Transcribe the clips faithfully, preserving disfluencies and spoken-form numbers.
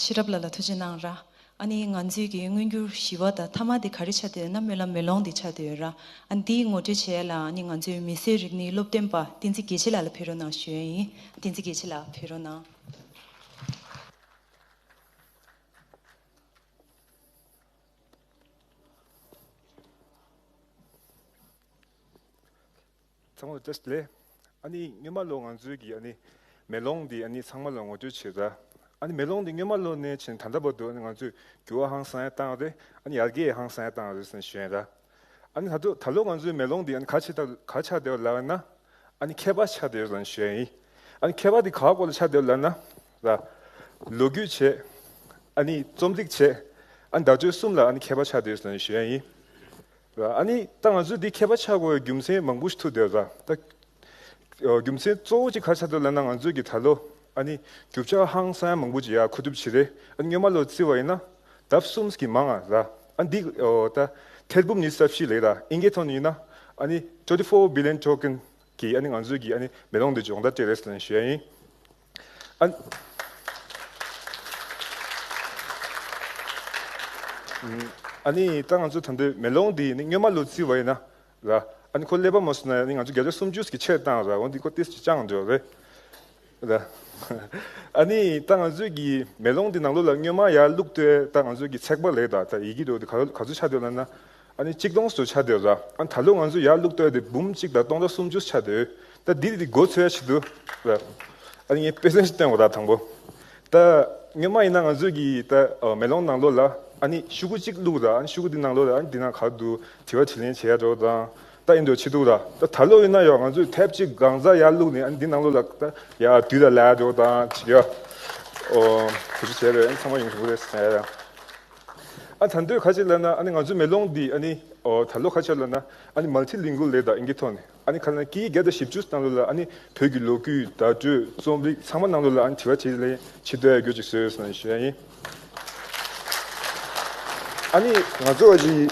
ཤེས་རབ་ལགས་ལ་ཐུགས་རྗེ་གནང་ར། ཨ་ནི་ང་ཚོའི་གི་མངོན་འགྱུར་བཞི་པ་དང་མཐའ་མ་དེ་ག་རེ་ཆགས་བསྡད་ཡོད་ན། སྨོན་ལམ་མེ་ལོང་དེ་ཆགས་བསྡད་ཡོད་ར། ཨ་ནི་དེའི་ངོ་སྤྲོད་བྱེད་ཡ་ལ་ཨ་ནི་ང་ཚོའི་མི་སེར་རིག་གནས་སློབ་སྟོན་པ་བསྟན་འཛིན་དགེ་བྱེད་ལགས་ལ་ཕེབས་རོགས་གནང་ཞུ་ཡ་ཡིན། བསྟན་འཛིན་དགེ་བྱེད་ལགས་ཕེབས་རོགས་གནང་། ཚང་མ་ལ་བཀྲ་ཤིས་བདེ་ལེགས། ཨ་ནི་སྔོན་མ་ལོ་ང་ཚོའི་གི་ཨ་ནི་མེ་ལོང་འདི་ཨ་ནི་ཚང་མ་ལ་ངོ་སྤྲོད་བྱེད་ད། ཨ་ནི་མེ་ལོང་འདི་སྔོན་མ་ལོ་ནས་བྱས་ད་ལྟ་བར་དུ་ཨ་ནི་ང་ཚོས་འགྱུར་བ་ཧང་སང་ཡ་བཏང་རེད། ཨ་ནི་ཡར་རྒྱས་ཧང་སང་ཡ་བཏང་རེད་ཟེར་ནས་ཞུ་ཡ་ད། ཨ་ནི་ད་དུང་ད་ལོ་ང་ཚོའི་མེ་ལོང་འདི་ཨ་ནི་ག་ཆེ་ད་ག་ཆགས་བསྡད་པ་ལབ་ན། ཨ་ནི་ཁྱད་པར་ཆགས་བསྡད་ཡོད་ཟེར་ནས་ཞུ་ཡ་ཡིན། ཨ་ནི་ཁྱད་པར་འདི་ག་བ་སྐོར་ལ་ཆགས་བསྡད་ཡོད་ལབ་ན། ལ། ལོ་རྒྱུས་བྱས། ཨ་ནི་རྩོམ་རིག་བྱས། ཨ་ནི་བརྡ་སྤྲོད་གསུམ་ལ་ཨ་ནི་ཁྱད་པར་ཆགས་བསྡད་ཡོད་ཟེར་ནས་ཞུ་ཡ་ཡིན། ཨ་ནི་ད་ང་ཚོས་འདི་ཁྱད་པར་ཆགས་དགོས་པའི་རྒྱུ་མཚན་མང་པོ་ཞིག་ཐུག་བསྡད་ཡོད་ར། ད་རྒྱུ་མཚན་གཙོ་བོ་གཅིག་ག་རེ་ཆགས་འདུག་ལབ་ན། ང་ཚོས་ཀྱི་ད་ལོ་ཨ་ནི་རྒྱུ་ཆ་ཧང་སང་མང་པོ་ཅིག་ཡར་མཁོ་སྒྲུབ་བྱས་རེད། ཨ་ནི་སྔོན་མ་ལོ་བརྩི་བ་ཡིན་ན་ལྡབ་གསུམ་གྱིས་མང་ང་ར། ཨ་ནི་འདི་ད་ཐེར་འབུམ་ཉི་ཤུ་རྩ་བཞི་ལབ་ར། ཨིན་སྐད་ཐོག་ནས་ཡིན་ན་ཨ་ནི་twenty four billion token གྱིས་ཨ་ནི་ང་ཚོས་ཀྱི་ཨ་ནི་མེ་ལོང་འདི་སྦྱོང་བརྡར་སྤྲད་རེད་ཟེར་ནས་ཞུ་ཡ་ཡིན། ཨ་ཨ་ནི་ད་ང་ཚོ་ད་ལྟའི་མེ་ལོང་འདི་ནི་སྔོན་མ་ལོ་བརྩི་བ་ཡིན་ན་ར། ཨ་ནི་ཁོ་ཀླད་པ་མ་སོང་ན་ཨ་ནི་ང་ཚོ་བརྒྱ་ཆ་སུམ་ཅུ་གི་ཆེར་བཏང་ར། འོ་འདི་ཁོ་ཏིས་ཅི་ཅང་འགྲོ་རེད་ར། ཨ་ནི་ད་ང་ཚོའི་གི་མེ་ལོང་འདི་ནང་ལོགས་ལ་སྔོན་མ་ཡར་བླུགས་དུས་ད་ང་ཚོའི་གི་ཚེག་བར་ལས་ད་ད་ཡི་གེ་འདྲ་འདི་ག་ག་ཚོད་ཆགས་འདུག་ལབ་ན། ཨ་ནི་གཅིག་སྟོང་ཙམ་ཆགས་བསྡད་ཡོད་ར། ཨ་ནི་ད་ལོ་ང་ཚོས་ཡར་བླུགས་བསྡད་དེ་འབུམ་གཅིག་དང་སྟོང་ཕྲག་སུམ་ཅུ་ཆགས་བསྡད་ཡོད། ད་འདི་འདི་འགོ་ཚུགས་ཡ་ཆེད་དུ་ར། ཨ་ནི་ངས་དཔེ་མཚོན་ཞིག་སྟོན་དགོས་ར། དང་པོ། ད་སྔོན་མ་ཡིན་ན་ང་ཚོས་ཀྱི་ད་ཨ་མེ་ལོང་ནང་ལོགས་ལ་ཨ་ནི་ཤོག་གུ་གཅིག་བླུགས་ར། ཨ་ནི་ཤོག་གུ་འདི་ནང་ལོགས་ལ་ཨ་ནི་འདི་ནང་ག་འདུག་དྲི་བ་དྲིས་ལན་བྱེད་ཡ་འདྲ་བོ་དང་། ད་ཨེ་འདྲ་བྱེད་འདུག་ར། ད་ད་ལོ་ཡིན་ན་ཡང་ང་ཚོས་ཐེབས་གཅིག་གང་ཚ་ཡར་བླུགས་ནས་ཨ་ནི་འདི་ནང་ལོགས་ལ་ད་ཡར་དུས་ལ་ལ་འདྲ་བོ་དང་བྱེད་ཡ། ཨོ། དེ་ཚོ་བྱས་རེད། ཨ་ནི་ཚང་མ་ཡོང་ཐུབ་རེད་ཟེར་ཡ། ཨ་ད་དུང་ག་ཅི་ལབ་ན། ཨ་ནི་ང་ཚོའི་མེ་ལོང་འདི་ཨ་ནི་ཨོ་ད་ལོ་ག་ཅི་ལབ་ན། ཨ་ནི་མལ་ཊི་ལིང་གུལ་ལབ་ད་ཨིན་སྐད་ཐོག་ནས། ཨ་ནི་ག་ལབ་ན་སྐད་ཡིག་བརྒྱ་དང་བཞི་བཅུ་ནང་ལོགས་ལ་ཨ་ནི་བོད་ཀྱི་ལོ་རྒྱུས། བརྡ་སྤྲོད། རྩོམ་རིག་ཚང་མ་ནང་ལོགས་ལ་ཨ་ནི་དྲི་བ་དྲིས་ལན་བྱེད་སྡོད་ཡ་རྒྱུ་ཅིག་བཟོས་ཡོད་ཟེར་ནས་ཞུ་ཡ་ཡིན། ཨ་ནི་ང་ཚོ་བ་ཅི།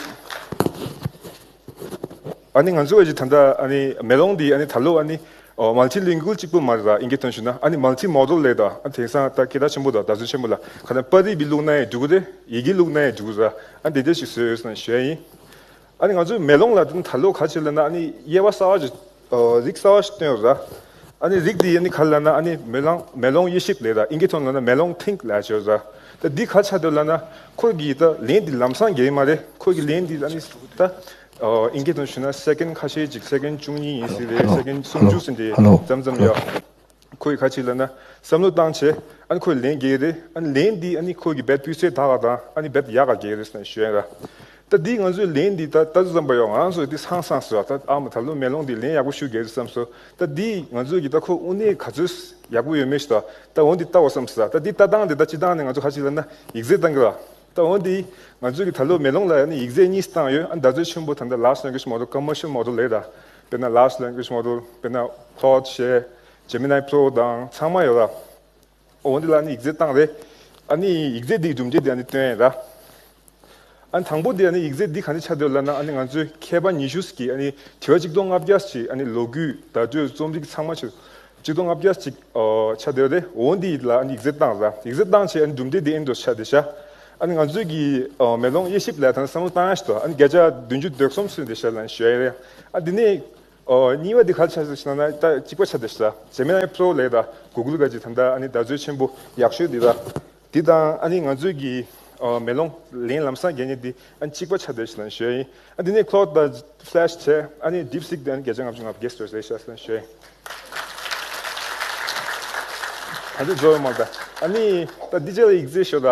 ཨ་ནི་ང་ཚོ་བ་ཅི་ད་ལྟ་ཨ་ནི་མེ་ལོང་འདི་ཨ་ནི་ད་ལོ་ཨ་ནི་ཨོ་མལ་ཊི་ལིང་གུལ་གཅིག་པུ་མ་རེད་ད། ཨིན་སྐད་ཐོག་ཞུས་ན་ཨ་ནི་མལ་ཊི་མོ་ཌལ་ལབ་ད། ཨ་དེང་སང་ད་སྐད་གྲགས་ཆེན་པོ་དང་བརྡ་སྤྲོད་ཆེན་པོ་ལ་ག་ལབ་ན་པར་རིས་འདི་བླུགས་ན་ཡང་འགྲིག་གི་རེད། ཡི་གེ་བླུགས་ན་ཡང་འགྲིག་གི་རེད། ཨ་འདི་འདྲ་ཞིག་བཟོས་ཡོད་ཟེར་ནས་ཞུ་ཡ་ཡིན། ཨ་ནི་ང་ཚོའི་མེ་ལོང་ལ་ད་ལོ་ག་ཅི་ལབ་ན། ཨ་ནི་དབྱེ་བ་གསར་བ་ཞིག་ཨོ་རིགས་གསར་བ་ཞིག་བཏོན་ཡོད་ར། ཨ་ནི་རིགས་འདི་ཨ་ནི་ག་ལབ་ན་ཨ་ནི་མེ་ལོང་མེ་ལོང་དབྱེ་ཞིབ་ལབ་ད། ཨིན་སྐད་ཐོག་ལབ་ན་མེ་ལོང་ཐིང་ལབ་ཡ་ཅིག་ཡོད་ར། ད་འདི་ག་ཆགས་འདུག་ལབ་ན། ཁོ་གི་ད་ལན་འདི་ལམ་སང་རྒྱག་གི་མ་རེད། ཁོ་གི་ལན་འདི་ཨ་ནི་ད་ཨོ་ཨིན་སྐད་ཐོག་ཞུས་ན་སེ་ཀེན་ཁ་ཤས་ཅིག་སེ་ཀེན་བཅུ་གཉིས་ཡིན་སྲིད་རེད། ཧེ་ལོ། སེ་ཀེན་སུམ་ཅུ་ཟིན་ཏེ་ཧེ་ལོ། མཚམས་མཚམས་ཡོད། ཁོས་ག་ཅི་ལབ་ན་བསམ་བློ་བཏང་བྱས་ཨ་ནི་ཁོས་ལན་རྒྱག་གི་རེད། ཨ་ནི་ལན་འདི་ཨ་ནི་ཁོ་གི་རྦད་སྤུས་ཚད་དག་ག་དང་ཨ་ནི་རྦད་ཡག་ག་རྒྱག་གི་རེད་ཟེར་ནས་ཞུ་ཡ་ར། ད་འདི་ང་ཚོའི་ལན་འདི་ད་ལྟ་ཙམ་པ་ཡང་ང་རང་ཚོ་འདི་ཧང་སངས་སོང་། ད་ཨ་མ་ད་ལོ་མེ་ལོང་འདི་ལན་ཡག་པོ་ཞུ་གི་རེད་བསམ་སོང་། ད་འདི་ང་ཚོས་ཀྱི་ད་ཁོ་དངོས་གནས་ག་ཚོད་ཡག་པོ་ཡོད་མེད་ཞིག་ད་ད་འོ་འདི་ལྟ་བ་བསམ་སོང་། ད་འདི་ལྟ་སྟངས་འདི་ད་སྤྱིར་བཏང་ནས་ང་ཚོ་ག་ཅི་ལབ་ན་ཡིག་ཚད་བཏང་གི་ར། ད་འོ་འདི་ང་ཚོས་ཀྱི་ད་ལོ་མེ་ལོང་ལ་ཨ་ནི་ཡིག་ཚད་གཉིས་བཏང་ཡོད། ཨ་ནི་བརྡ་སྤྲོད་ཆེན་པོ་ད་ལྟ་large language model, commercial model ལབ་ད། དཔེར་ན་large language model དཔེར་ན་Claude བྱས། Gemini Pro དང་ཚང་མ་ཡོད་ར། འོ་འདི་ལ་ནི་ཡིག་ཚད་བཏང་རེད། ཨ་ནི་ཡིག་ཚད་འདིའི་གྲུབ་འབྲས་འདི་ཨ་ནི་སྟོན་ཡ་ར། ཨ་ནི་དང་པོ་འདི་ཨ་ནི་ཡིག་ཚད་འདི་ག་འདྲ་ཆགས་བསྡད་ལབ་ན། ཨ་ནི་ང་ཚོའི་མཁས་པ་ཉི་ཤུ་ཞིག་གིས་ཨ་ནི་དྲི་བ་གཅིག་སྟོང་ལྔ་བརྒྱ་ཞིག་ཨ་ནི་ལོ་རྒྱུས། བརྡ་སྤྲོད། རྩོམ་རིག་ཚང་མ་ཞིག་གཅིག་སྟོང་ལྔ་བརྒྱ་ཞིག་ཨོ་ཆགས་བསྡད་རེད། འོ་འདི་ལ་ཨ་ནི་ཡིག་ཚད་བཏང་ར། ཡིག་ཚད་བཏང་བྱས་ཨ་ནི་གྲུབ་འབྲས་འདི་ཨེ་འདྲ་ཆགས་བསྡད་ཤག་ཨ་ནི་ང་ཚོའི་གི་ཨོ་མེ་ལོང་དབྱེ་ཞིབ་ལ་ད་བསམ་བློ་བཏང་ཡ་ཞིག་འདུག་ཨ་ནི་བརྒྱ་ཆ་བདུན་ཅུ་དོན་གསུམ་སོན་བསྡད་ཤག་ལབ་ནས་ཞུ་ཡ་རེད། ཨ་འདི་ནས། ཨོ་གཉིས་པ་འདི་ག་རེ་ཆགས་ཟེར་ན། ད་གཅིག་པ་ཆགས་བསྡད་ཤག Gemini Pro ལབ་ད་Google ག་ཅི་ད་ལྟ་ཨ་ནི་བརྡ་སྤྲོད་ཆེན་པོ་ཡག་ཤོས་འདི་ར། འདི་དང་ཨ་ནི་ང་ཚོའི་གི་ཨོ་མེ་ལོང་ལན་ལམ་སང་རྒྱག་མཁན་འདི་ཨ་ནི་གཅིག་པ་ཆགས་བསྡད་ཤག་ལབ་ནས་ཞུ་ཡ་ཡིན། ཨ་འདི་ནས་Claude དང་Flash བྱས། ཨ་ནི་DeepSeek འདི་ཨ་ནི་བརྒྱ་ཆ་ལྔ་བཅུ་ང་བརྒྱད་སོན་བསྡད་ཤག་ལབ་ནས་ཞུ་ཡ་ཡིན། ད་འདི་རྫོགས་ཡོད་མ་རེད་ད། ཨ་ནི་ད་འདི་རྗེས་ལ་ཡིག་ཚད་ཞུ་ད།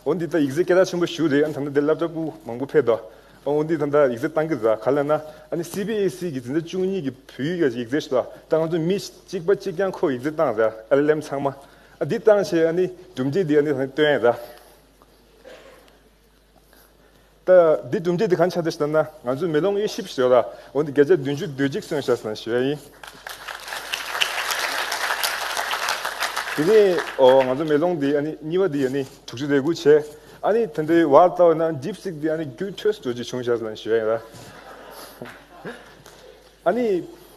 འོ་འདི་ད་ཡིག་ཚད་སྐད་གྲགས་ཆེན་པོ་ཞིག་རེད། ཨ་ནི་ད་ལྟ་འདི་སློབ་གྲྭ་ཕྲུ་གུ་མང་པོ་ཕེབས་ད། ཨོ་འདི་ད་ལྟ་ཡིག་ཚད་བཏང་གི་རེད། ག་ལབ་ན་ཨ་ནི་སི་བི་ཨེ་སི་གི་འཛིན་གྲྭ་བཅུ་གཉིས་ཀྱི་བོད་ཡིག་གི་ཡིག་ཚད་ཞིག་ལ་ད་ང་ཚོ་མི་གཅིག་པ་གཅིག་རྐྱང་ཁོ་ཡིག་ཚད་བཏང་རེད། ཨེལ་ཨེལ་ཨེམ་ཚང་མ། ཨ་འདི་བཏང་བྱས་ཨ་ནི་གྲུབ་འབྲས་འདི་ཨ་ནི་ད་ལྟ་སྟོན་ཡ་རེད། ད་འདི་གྲུབ་འབྲས་འདི་ག་འདྲ་ཆགས་བསྡད་ཤག་ལབ་ན། ང་ཚོས་མེ་ལོང་དབྱེ་ཞིབ་ཞུས་ར། འོ་འདི་བརྒྱ་ཆ་བདུན་ཅུ་དོན་གཅིག་སོན་ཤག་ལབ་ནས་ཞུ་ཡ་ཡིན། དེ་ནས་ཨོ་ང་ཚོ་མེ་ལོང་འདི་ཨ་ནི་གཉིས་པ་འདི་ཨ་ནི་དྲུག་ཅུ་རེ་དགུ་བྱས། ཨ་ནི་ད་ལྟའི་བར་ལྟ་བ་ན་DeepSeek འདི་ཨ་ནི་རྒྱུན་མཐུད་འགྲོ་རྒྱུ་བྱུང་ཤག་ལབ་ནས་ཞུ་ཡ་ཡིན་ར། ཨ་ནི་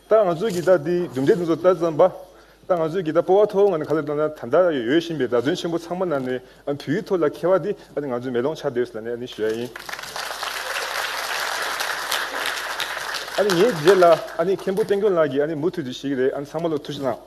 ད་ང་ཚོ་གི་ད་འདི་གྲུབ་འབྲས་འདི་ཚོ་ལྟ་ཙམ་པ། ད་ང་ཚོས་ཀྱི་ད་སྤོབས་པ་ཐོག་ངང་ནས་ག་ལེར་བཏང་ན་ད་ལྟ་ཡོད་བཞིན་པའི་བརྡ་དོན་ཆེན་པོ་ཚང་མ་ནང་ནས་ཨ་བོད་ཡིག་ཐོག་ལ་འཁེལ་བ་འདི་ཨ་ནི་ང་ཚོའི་མེ་ལོང་ཆགས་བསྡད་ཡོད་ཟེར་ནས་ཨ་ནི་ཞུ་ཡ་ཡིན། ཨ་ནི་ངའི་རྗེས་ལ་ཨ་ནི་མཁན་པོ་བསྟན་སྐྱོང་ལགས་ཀྱིས་ཨ་ནི་མུ་མཐུད་དུ་ཞུ་གི་རེད། ཨ་ནི་ཚང་མ་ལ་ཐུགས་རྗེ་གནང་།